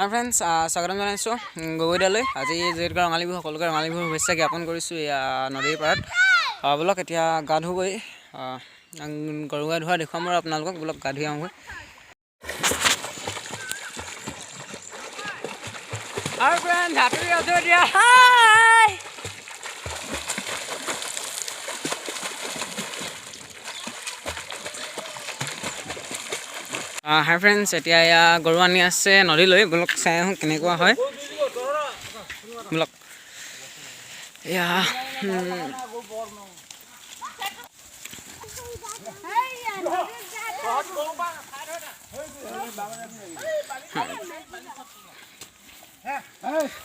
হাই friends, স্বাগতম জনাইছোঁ গগৈদালৈ। আজি যিহেতুকে ৰঙালী বিহু, সকলোকে ৰঙালী বিহুৰ শুভেচ্ছা জ্ঞাপন কৰিছোঁ। এয়া নদীৰ পাৰত, ব'লক এতিয়া গা ধুগৈ। গৰু গা ধোৱা দেখুৱাম আৰু আপোনালোকক। ব'লক গা ধুই আহোঁগৈ। আৰু ফ্ৰেণ্ড, সাঁতুৰি আছোঁ এতিয়া। হাই হাই ফ্ৰেণ্ডছ, এতিয়া এয়া গৰু আনি আছে নদীলৈ। ব'লক চাই আহোঁ কেনেকুৱা হয়। ব'লক। এয়া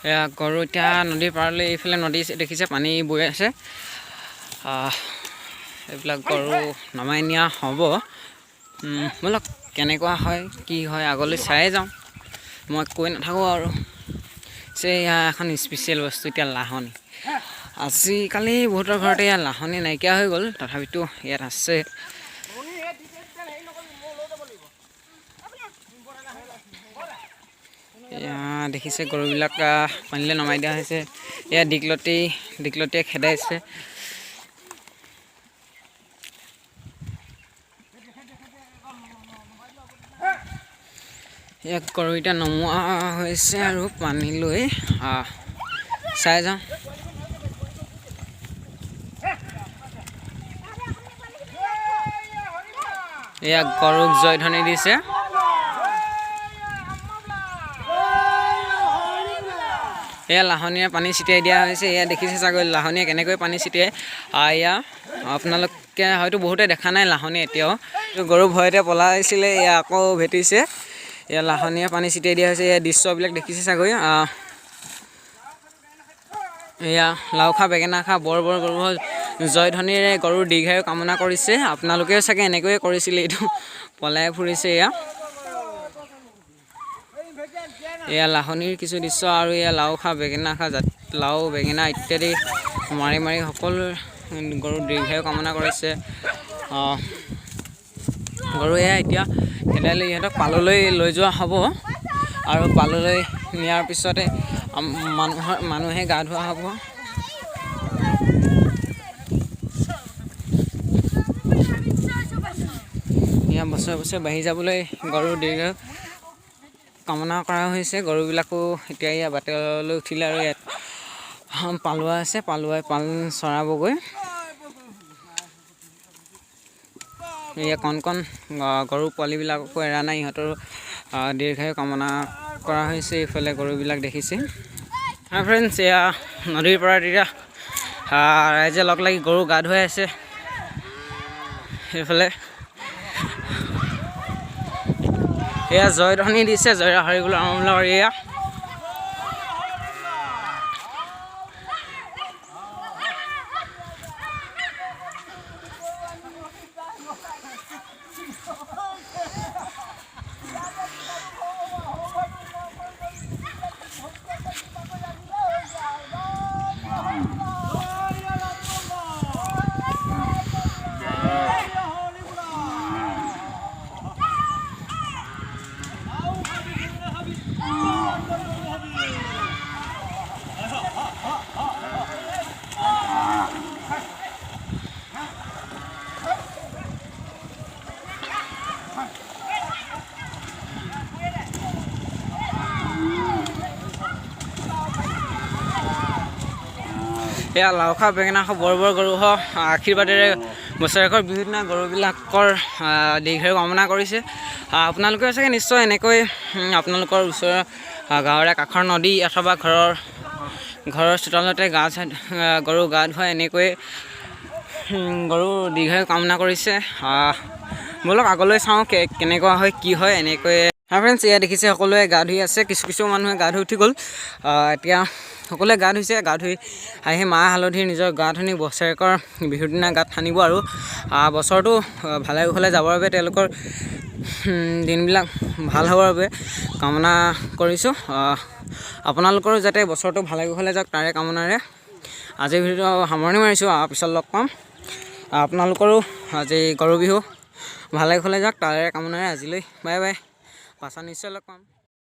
এয়া গৰু এতিয়া নদীৰ পাৰলৈ, এইফালে নদী দেখিছে, পানী বৈ আছে। এইবিলাক গৰু নমাই নিয়া হ'ব। ব'লক কেনেকুৱা হয় কি হয় আগলৈ চাই যাওঁ, মই কৈ নাথাকোঁ আৰু। এয়া এখন স্পেচিয়েল বস্তু এতিয়া লাহনি। আজিকালি বহুতৰ ঘৰতে ইয়াত লাহনি নাইকিয়া হৈ গ'ল, তথাপিতো ইয়াত আছে। এয়া দেখিছে গৰুবিলাক পানীলৈ নমাই দিয়া হৈছে। এয়া দীঘলতি, দীঘলতিয়ে খেদাইছে। ইয়াক গৰু এতিয়া নমোৱা হৈছে আৰু পানীলৈ। চাই যাওঁ। এয়া গৰুক জয়ধ্বনি দিছে। এয়া লাহনীয়ে পানী ছটিয়াই দিয়া হৈছে। এয়া দেখিছে চাগৈ লাহনীয়ে কেনেকৈ পানী ছটিয়াই। এয়া আপোনালোকে হয়তো বহুতে দেখা নাই লাহনী এতিয়াও। গৰু ভয়তে পলাইছিলে, এয়া আকৌ ভেটিছে। এয়া লাহনীয়ে পানী ছটিয়াই দিয়া হৈছে। এয়া দৃশ্যবিলাক দেখিছে চাগৈ। এয়া লাও খা বেঙেনা খা বৰ বৰ গৰু জয়ধ্বনিৰে গৰুৰ দীৰ্ঘায়ু কামনা কৰিছে। আপোনালোকেও চাগে এনেকৈয়ে কৰিছিলে, এইটো পলাই ফুৰিছে। এয়া এয়া লাহনীৰ কিছু দৃশ্য আৰু এয়া লাও খা বেঙেনা খা জাত লাও বেঙেনা ইত্যাদি মাৰি মাৰি সকলো গৰুৰ দীৰ্ঘায়ু কামনা কৰিছে। গৰু এয়া এতিয়া খেদাই লৈ ইহঁতক পাললৈ লৈ যোৱা হ'ব আৰু পাললৈ নিয়াৰ পিছতে মানুহে গা ধোৱা হ'ব। এয়া বছৰে বছৰে বাঢ়ি যাবলৈ গৰুৰ দীৰ্ঘ কামনা কৰা হৈছে। গৰুবিলাকো এতিয়া ইয়াত বাটলৈ উঠিলে আৰু ইয়াত পালোৱা আছে, পালোৱাই পাল চৰাবগৈ। এয়া কণ কণ গৰু পোৱালিবিলাকো এৰা নাই, ইহঁতৰো দীৰ্ঘায়ু কামনা কৰা হৈছে। এইফালে গৰুবিলাক দেখিছে। হাই ফ্ৰেণ্ডছ, এয়া নদীৰ পৰা তেতিয়া ৰাইজে লগ লাগি গৰু গা ধুৱাই আছে। সেইফালে এয়া জয়ধ্বনি দিছে, জয় হৰিবোল ৰামবোল। এয়া এয়া লাও খা বেঙেনা খা বৰ বৰ গৰু হ আশীৰ্বাদেৰে বছৰেকৰ বিহুৰ দিনা গৰুবিলাকৰ দীৰ্ঘায়ু কামনা কৰিছে। আপোনালোকেও চাগে নিশ্চয় এনেকৈ আপোনালোকৰ ওচৰৰ গাঁৱৰে কাষৰ নদী অথবা ঘৰৰ চোতালতে গা চা গৰু গা ধুৱাই এনেকৈ গৰু দীৰ্ঘায়ু কামনা কৰিছে। ব'লক আগলৈ চাওঁ কেনেকুৱা হয় কি হয় এনেকৈ। হাই ফ্ৰেণ্ডছ, এয়া দেখিছে সকলোৱে গা ধুই আছে। কিছু কিছু মানুহে গা ধুই উঠি গ'ল। এতিয়া সকলোৱে গা ধুইছে। গা ধুই আহি মাহ হালধি নিজৰ গা ধুনি বছৰেকৰ বিহুৰ দিনা গাত সানিব আৰু বছৰটো ভালে কুশলে যাবৰ বাবে, তেওঁলোকৰ দিনবিলাক ভাল হ'বৰ বাবে কামনা কৰিছোঁ। আপোনালোকৰো যাতে বছৰটো ভালে কুশলে যাওক তাৰে কামনাৰে আজিৰ ভিডিঅ'টো সামৰণি মাৰিছোঁ। পিছত লগ পাম। আপোনালোকৰো আজি গৰু বিহু ভালে কুশলে যাওক তাৰে কামনাৰে আজিলৈ বাই বাই। পাছত নিশ্চয় লগ পাম।